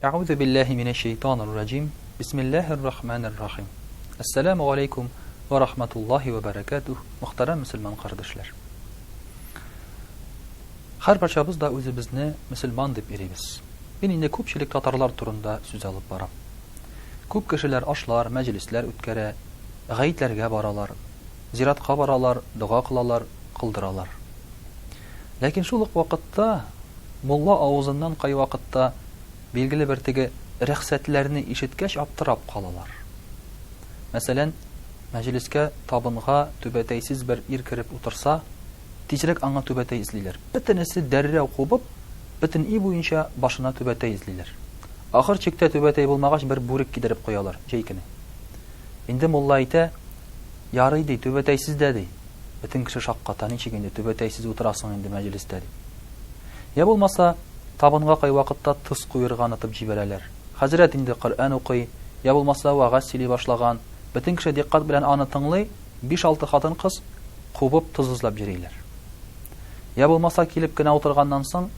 Әгъузу биллаһи минәш шәйтанир раҗим. Бисмиллаһир рахманир рахим. Әссәламү галәйкүм вә рахматуллаһи вә бәрәкәтүһ, мөхтәрәм мөселман кардәшләр. Һәрбарчабыз да үзебезне мөселман дип йөрибез. Мин инде күпчелек татарлар турында сүз алып барам. Күп кешеләр ашлар, мәҗлесләр үткәрә, гаетләргә баралар, зиратка баралар, дога кылалар, кылдыралар. Ләкин шул ук вакытта мулла авызыннан кайвакытта билгеле бер теге рөхсәтләрне ишеткәч аптырап калалар. Мәсәлән, мәҗлескә табынга түбәтәйсез бер ир кереп утырса, тизрәк аңа түбәтәй эзлиләр. Бөтенесе дәррәү кубып, бөтен өй буенча башына түбәтәй эзлиләр. Ахыр чиктә түбәтәй булмагач, бер бүрек кидереп куялар, җәй көне. Инде мулла әйтә, Ярый, ди, түбәтәйсез дә, ди. Бөтен кеше шакката, ничек инде түбәтәйсез утырасың инде мәҗлестә, дип. Я булмаса, табынга кайвакытта тоз куерга онытып җибәрәләр. Хәзрәт инде Коръән укый, я булмаса вәгазь сөйли башлаган, бөтен кеше дикъкать белән аны тыңлый, биш-алты хатын-кыз кубып тоз эзләп йөриләр. Я булмаса, килеп кенә утырганнан соң,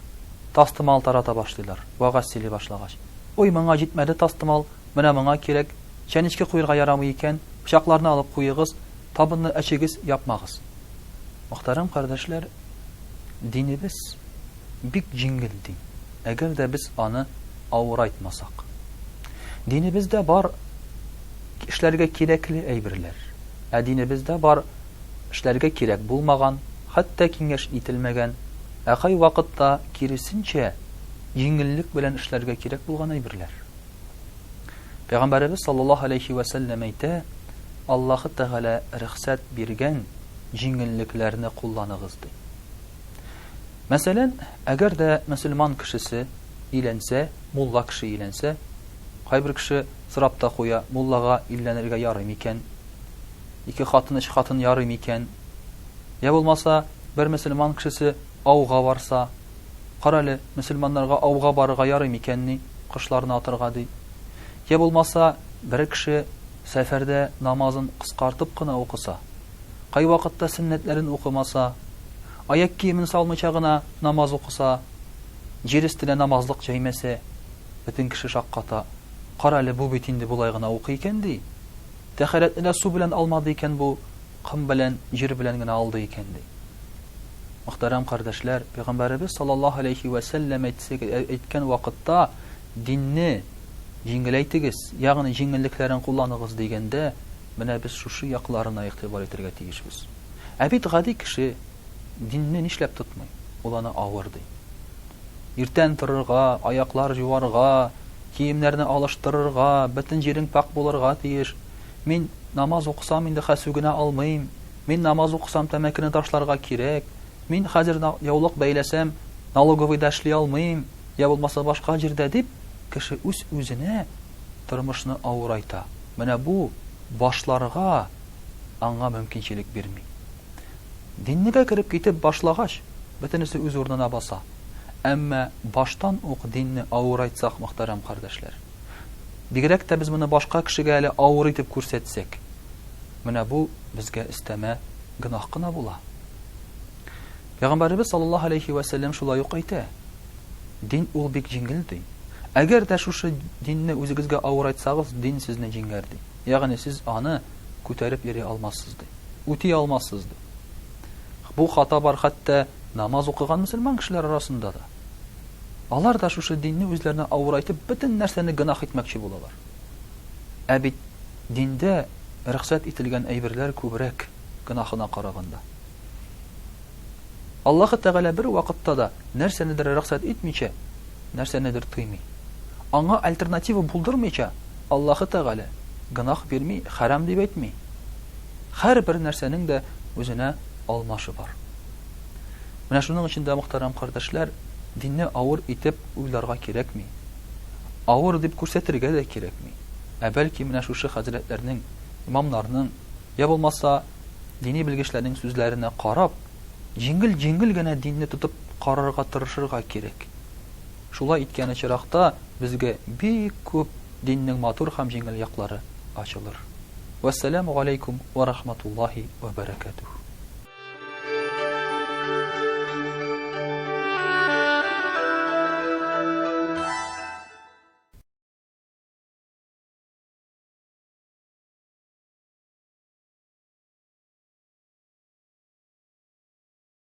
тастымал тарата башлыйлар, вәгазь сөйли башлагач. Ой, моңа җитмәде тастымал, менә моңа кирәк, чәнечке куерга ярамый икән, пычакларны алып куегыз, Табынны әчегез, япмагыз. Мөхтәрәм кардәшләр, динебез бик җиңел дин, әгәр дә без аны авырайтмасак. Динебездә бар эшләргә кирәкле әйберләр, ә динебездә бар эшләргә кирәк булмаган, хәтта киңәш ителмәгән, ә кайвакытта киресенчә, җиңеллек белән эшләргә кирәк булган әйберләр. Пәйгамбәребез саллаллаһу алейхи вә сәлләм әйтә, Аллаһы Тәгалә рөхсәт биргән җиңеллекләрне кулланыгыз, ди. Мәсәлән, әгәр дә мөселман кешесе өйләнсә, мулла кеше өйләнсә, кайбер кеше сорап та куя, муллага өйләнергә ярый микән? Ике хатын, өч хатын ярый микән? Я булмаса, бер мөселман кешесе ауга барса, Карале, мөселманнарга ауга барырга ярый микәнни, кошларны атырга, ди. Йә булмаса, бер кеше сәфәрдә намазын кыскартып кына укыса, кайвакытта сөннәтләрен укымаса, аяк киемен салмыйча гына намаз укыса, җир өстенә намазлык җәймәсә, бөтен кеше шакката, Карале, бу бит инде болай гына укый икән, ди. Тәһарәтне дә су белән алмады икән бу, ком белән, җир белән генә алды икән, ди. Мөхтәрәм кардәшләр, Пәйгамбәребез саллаллаһу алейхи вә сәлләм әйткән вакытта динне җиңеләйтегез, ягъни җиңеллекләрен кулланыгыз дигәндә, менә без шушы якларына игътибар итәргә тиешбез. Ә бит гади кеше динне нишләп тотмый? Ул аны авыр ди. Иртән торырга, аяклар җуарга, киемнәрне алыштырырга, бөтен җирең пакь булырга тиеш. Мин намаз укысам инде хәсү генә алмыйм. Мин намаз укысам, тәмәкене ташларга кирәк. Мин хәзер яулык бәйләсәм, налоговыйда эшли алмыйм, я булмаса башка җирдә, дип, кеше үз-үзенә тормышны авырайта. Менә бу башларга аңа мөмкинчелек бирми. Диннегә кереп китеп башлагач, бөтенесе үз урынына баса. Әмма баштан ук динне авырайтсак, мөхтәрәм кардәшләр, бигрәк тә без моны башка кешегә әле авыр итеп күрсәтсәк, Менә бу безгә өстәмә гөнаһ кына була. Пәйгамбәребез саллаллаһу алейхи вә сәлләм шулай ук әйтә, Дин ул бик җиңел, ди. Әгәр дә шушы динне үзегезгә авырайтсагыз, дин сезне җиңәр, ди. Ягъни сез аны күтәреп йөри алмассыз, ди. Үти алмассыз, ди. Бу хата бар хәтта намаз укыган мөселман кешеләр арасында да. Алар да шушы динне үзләренә авырайтып, бөтен нәрсәне гөнаһ итмәкче булалар. Ә бит диндә рөхсәт ителгән әйберләр күбрәк гөнаһына караганда. Аллаһы Тәгалә бер вакытта да нәрсәнедер рөхсәт итмичә, нәрсәнедер тыймый. Аңа альтернатива булдырмыйча, Аллаһы Тәгалә гөнаһ бирми, хәрам дип әйтми. Һәрбер нәрсәнең дә үзенә алмашы бар. Менә шуның өчен дә, мөхтәрәм кардәшләр, динне авыр итеп уйларга кирәкми. Авыр дип күрсәтергә дә кирәкми. Ә бәлки менә шушы хәзрәтләрнең, имамнарның, я булмаса дини белгечләрнең сүзләренә карап, җиңел-җиңел генә динне тотып карарга тырышырга кирәк. Шулай иткән очракта безгә бик күп диннең матур һәм җиңел яклары ачылыр. Вәссәламү галәйкүм вә рахматуллаһи вә бәрәкәтүһ.